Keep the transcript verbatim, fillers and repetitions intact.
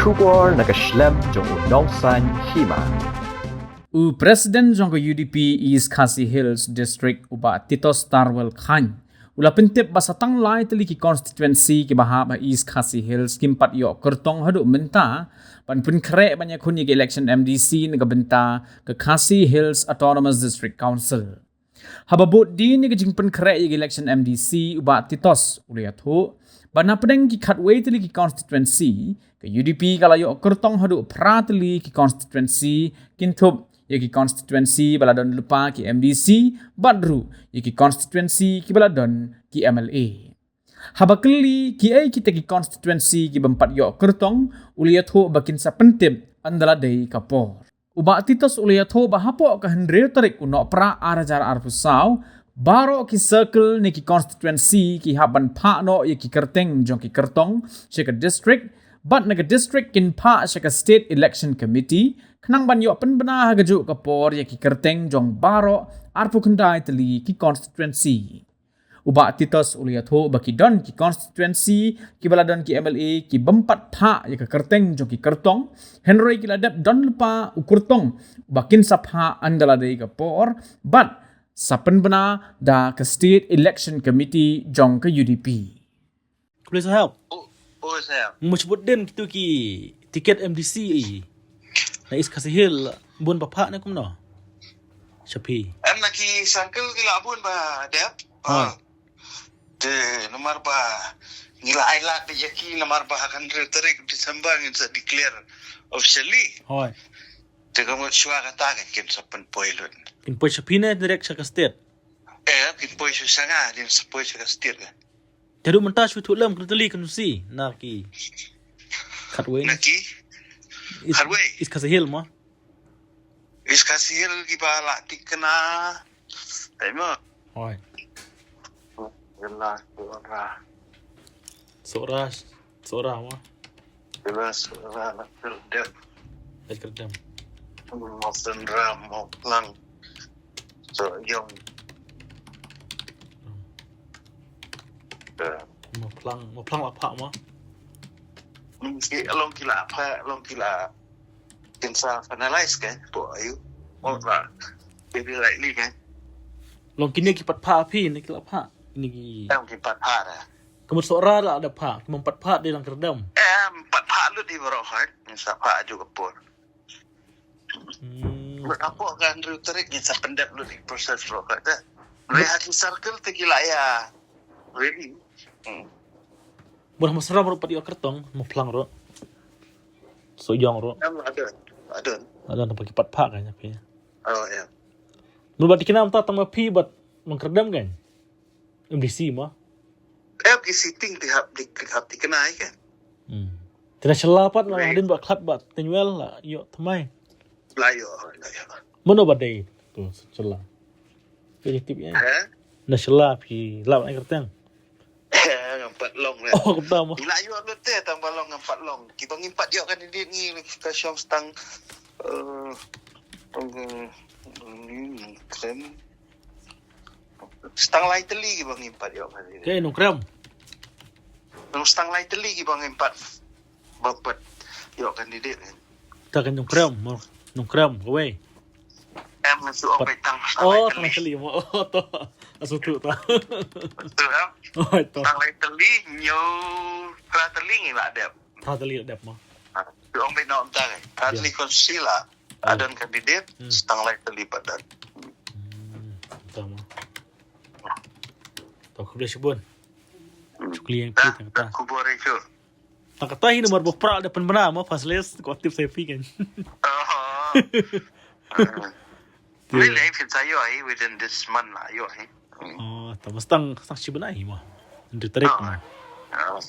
Khubor na ka shlem jong u nongsaiñ hima. U President jong ka U D P East Khasi Hills District, u Bah Titos Tarwel Chyne, u la pyntip ba sa tang lai tylli ki constituency kiba hap ha East Khasi Hills kim pat ïoh kyrtong haduh mynta ban pynkhreh ban ïakhun ïa ka election M D C na ka bynta ka Khasi Hills Autonomous District Council. Haba bud dien ïa ka jingpynkhreh ïa ka election M D C, u Bah Titos u la ïathuh ba na pdeng ki khatwei tylli ki constituency, ka U D P ka la ïoh kyrtong haduh phra tylli ki constituency, kynthup ïa ki constituency ba la don lypa ki M D C, bad ruh ïa ki constituency kiba la don ki M L A. Haba kylli kiei kita ki constituency ki bym pat ïoh kyrtong, u la ïathuh ba kin sa pyntip ynda la dei ka por. U Bah Titos u la ïathuh ba hapoh ka hynriew tarik u Nohprah ar hajar arphew saw, baroh ki circle ne ki constituency ki hap ban phah noh ïa ki kyrteng jong ki kyrtong sha ka district, bad na ka district kin phah sha ka State Election Committee, khnang ban ïoh pynbna ha kajuh ka por ïa ki kyrteng jong baroh arphew khyndai tylli ki constituency. U Bah Titos u la ïathuh ba ki don ki constituency kiba la don ki M L A ki bym pat phah ïa ka kyrteng jong ki kyrtong, hynrei ki la dep don lypa u kyrtong ba kin sa phah ynda la dei ka por, bad sa pynbna da ka State Election Committee jong ka U D P. Khublei sahab. Oh, oh, sahab. Mo shibut dien kitu ki tiket M D C na East Khasi Hills bun ba phah ne kumno? Sha phi. Em, na ki circle ki la bun ba dep. Ha. Ah. Te namar ba ngi la ai lad ïa ki namar ba ha ka hynriew tarik December ngin sa declare officially. Hooid. Te ka mut shuwa kata ka kin sa pynpoi lut. Kin poi sha phi ne direct sha ka state? Eh, kin poi sha nga, kin sa poi sha ka state ka. Te haduh mynta shu thuh lem kine tylli ki constituency na ki khatwei. Na ki? East, khatwei. East Khasi Hills mo? East Khasi Hills kiba la thikna. Ai mo. Hooid. Jylla Sohra. Sohra, Sohra mo? Jylla Sohra, Laitkerdem. Laitkerdem. Mawsynram, Mawphlang. Sohiong. Hmm. Eh. Mawphlang, Mawphlang la phah mo? Hmm, ki, long ki la phah, long ki la kin sa finalize ka, to ayu. Mo la. Very likely ka. Long kine ki pat phah phi, ne ki la phah. Kine ki. Em, ki pat phah da. Ka mut Sohra la da phah, ki mut pat phah de Laitkerdem. Em, pat phah lut di baroh hooid. Ngin sa phah ajuh ka por. Hmm. Mut hapoh ka hynriew tarik ngin sa pyndep lut ïa ki process ruh ka te. Mut ha ki circle te ki la ïa ready. Hmm. Mut ha Mawsynram ruh pat ïoh kyrtong, Mawphlang ruh. Sohiong ruh. Em, adon, adon. Adon, namar ki pat phah kan ïa phi. Oh, ïa. Mut ba thikna mynta tang ma phi bad Laitkerdem kan? M D C mo? Em, ki sitting te hap di, hap thikna ïa kan. Hmm. Te na Shylla pat la hadien ba khlad Bah Tynwell la ïoh thymmai. La ïoh, la ïoh. Mano ba dei tu Shylla? Phi tip ïa. He? Na Shylla phi lah ban ai kyrteng. Ngam pat long re. Oh, kumta mo. La ïoh lut te tang ba long ngam pat long. Kiba ngim pat ïoh candidate ngi ka shong stang, eh, ngi, ngi, ngi, Stang lai tylli kiba ngim pat ïoh candidate. Ka Nongkrem. Nong stang lai tylli kiba ngim pat, ba pat ïoh candidate. Ta ka Nongkrem, mo, Nongkrem kawei. Em, ngi shu ong beit tang stang lai tylli mo. Oh, to. Asu tu to. Tu em. Oh, to. Stang lai tylli, hynñiew phra tylli ngi la dep. Phra tylli la dep mo. Ah, shu ong beit noh mynta ka. Phra tylli constituency la. Adon candidate, hmm, stang lai tylli pat don. Hmm, ta mo. To khublei shibun. Hmm. Shu kylli ïa phi tang kata. Khubor ïa shu. Tang kata hi namar ba u Prah da pynbna mo first list ko tip sa ïa phi kan. Oh. Lei lei phin sa ïoh hi within this month la ïoh hi. Hmm. Oh, ta mo stang, stang shi bnai hi mo. Hynriew tarik mo. Oh.